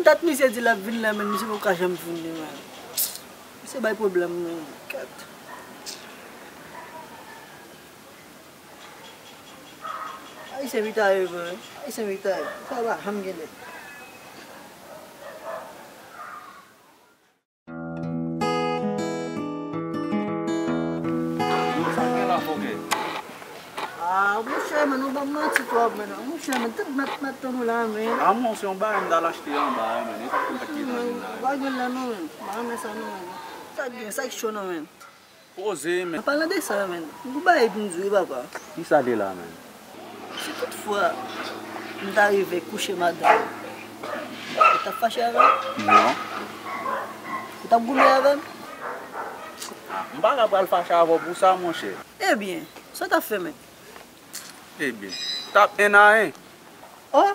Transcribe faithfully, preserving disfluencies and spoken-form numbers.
Dat misye di l ap vin la, men misye poko ka janm vin li, men. Misye bay pwoblèm, men. Kèt. Ayisyen vit a ye vre. Ayisyen vit a ye. Sa pa janm gen lè. Yo, sa gen la, fòkè? Ah, monchè, men, ou ban m manti twòp, men. Monchè, men, tout mèt, mèt tann ou la, men. Ah, non, se yon bagay m t al achte anba a, men. E sa k fè m pa t gen tan vin la. Pa gen lè, non, men. M pa renmen sa, non, men. Sa k gen, sa k cho, non, men. Poze, men. An palan de sa, men, m gon bagay pou m di w, wi, papa. Kisa de la, men? Si toutfwa m ta rive kouche madanm ou, ou t ap fache avè m? Non. Ou t ap goumen avè m? Ah, m pa ka pral fache avè w pou sa, monchè. Ebyen, sa w t ap fè, men? Ebyen, t ap en a en. Oh!